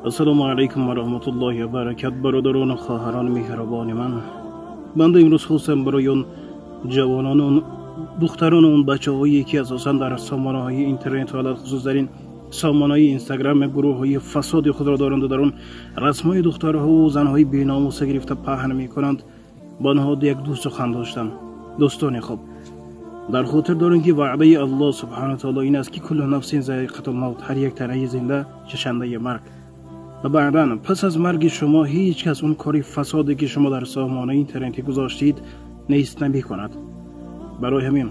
Ассалому алайкум ва раҳматуллоҳи ва баракат. Бародарон ва хоҳарони меҳрубони ман, банда имрӯз хостам барои он ҷавонон, он духтарон, он бачаҳое ки асосан дар сомонаҳои интернет ва алалхусус дар ин сомонаҳои инстаграм гурӯҳҳои фасоди худро доранд ва дар он расмҳои духтарҳо занҳои беномуса гирифта паҳн мекунанд, ба онҳо як ду сухан доштам. Дӯстони хуб, дар хотир дорем ки ваъдаи Аллоҳ субҳанаҳу ва таоло ин аст ки куллу нафсин заиқатул мавт, ҳар як танаи зинда чашандаи марг. Ва баъдан пас аз марги шумо ҳеҷ кас он кори фасоде ки шумо дар сомонаи интернетӣ гузоштед нест намекунад. Барои ҳамин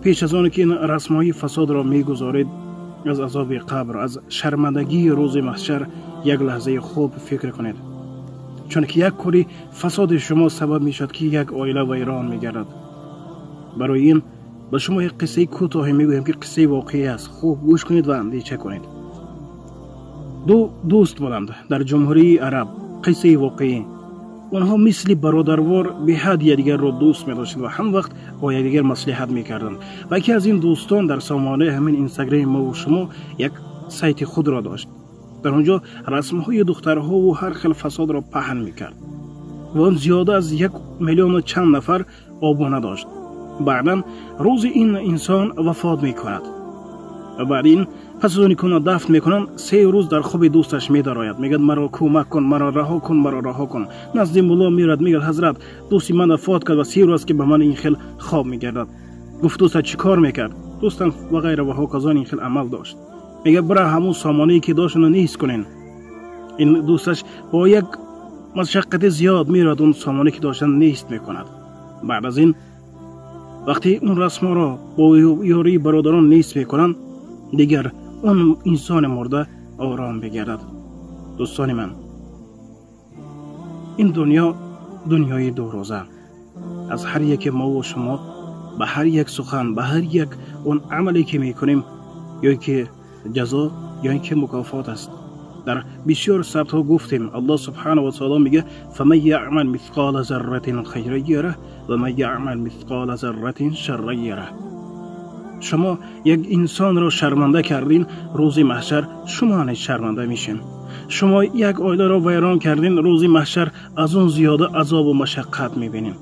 пеш аз он ки ин расмҳои фасодро мегузоред, аз азоби қабр, аз шармандагии рӯзи маҳшар як лаҳзаи хуб фикр кунед, чунки як кори фасоди шумо сабаб мешавад ки як оила вайрон мегардад. Барои ин ба шумо як қиссаи кӯтоҳе мегӯям ки қиссаи воқеӣ аст. Хуб гӯш кунед ва андеша кунед. Ду дӯст буданд дар ҷумҳурии Араб. Қиссаи воқеӣ. Онҳо мисли бародарвор беҳад якдигарро дӯст медоштанд ва ҳам вақт бо якдигар маслиҳат мекарданд. Ва яке аз ин дӯстон дар сомонаи ҳамин инстаграми мову шумо як сайти худро дошт. Дар он ҷо расмҳои духтарҳову ҳар хел фасодро паҳн мекард ва он зиёда аз 1 миллиону чанд нафар обуна дошт. Баъдан рӯзи ин инсон вафот мекунад ва баъд ин пас аз оне ки онро дафн мекунанд, 3 рӯз дар хоби дӯсташ медарояд. Мегӯяд: маро кӯмак кун, маро раҳо кун, маро раҳо кун. Назди мулло меравад, мегӯяд: ҳазрат, дӯсти ман вафот кард ва 3 рӯз аст ки ба ман ин хел хоб мегардад. Гуфт: дӯстат чӣ кор мекард? Дӯстам ва ғайра ва ҳоказо ин хел амал дошт. Мегӯяд: бира ҳамун сомонае ки дошт онро нест кунен. Ин дӯсташ бо як машаққати зиёд меравад, он сомонае ки доштан нест мекунад. Баъд аз ин вақте он расмҳоро бо ёрии бародарон нест мекунанд, дигар он инсони мурда ором бигардад. Дӯстони ман, ин дунё дунёи дурӯза. Аз ҳар яке мову шумо ба ҳар як сухан, ба ҳар як он амале ки мекунем, ё ки ҷазо ё ин ки мукофот аст. Дар бисёр сабтҳо гуфтем, Аллоҳ субҳанаҳу ва таоло мегӯяд: фаман яъмал мисқола зарратин хайран ярах ва ман яъмал мисқола зарратин шарран ярах. Шумо як инсонро шарманда кардин, рӯзи маҳшар шумо низ шарманда мешин. Шумо як оиларо вайрон кардин, рӯзи маҳшар аз он зиёда азобу машаққат мебинем.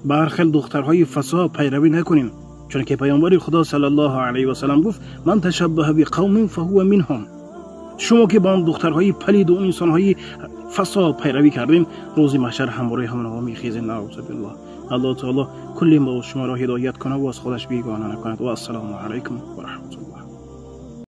Ба ҳар хел духтарҳои фасод пайравӣ накунем, чунки паёмбари Худо саллаллоҳу алайҳи васаллам гуфт: ман ташаббаҳа биқавмин фаҳува минҳум. Шумо ки ба он духтарҳои палиду он инсонҳои фасод пайравӣ кардем, рӯзи маҳшар ҳамроҳи ҳамонҳо мехезем. Наъузу биллоҳ. Аллоҳ таоло кулли мо шуморо ҳидоят кунад ва аз худаш бегона накунад. Ва ассалому алайкум ва раҳматуллоҳ.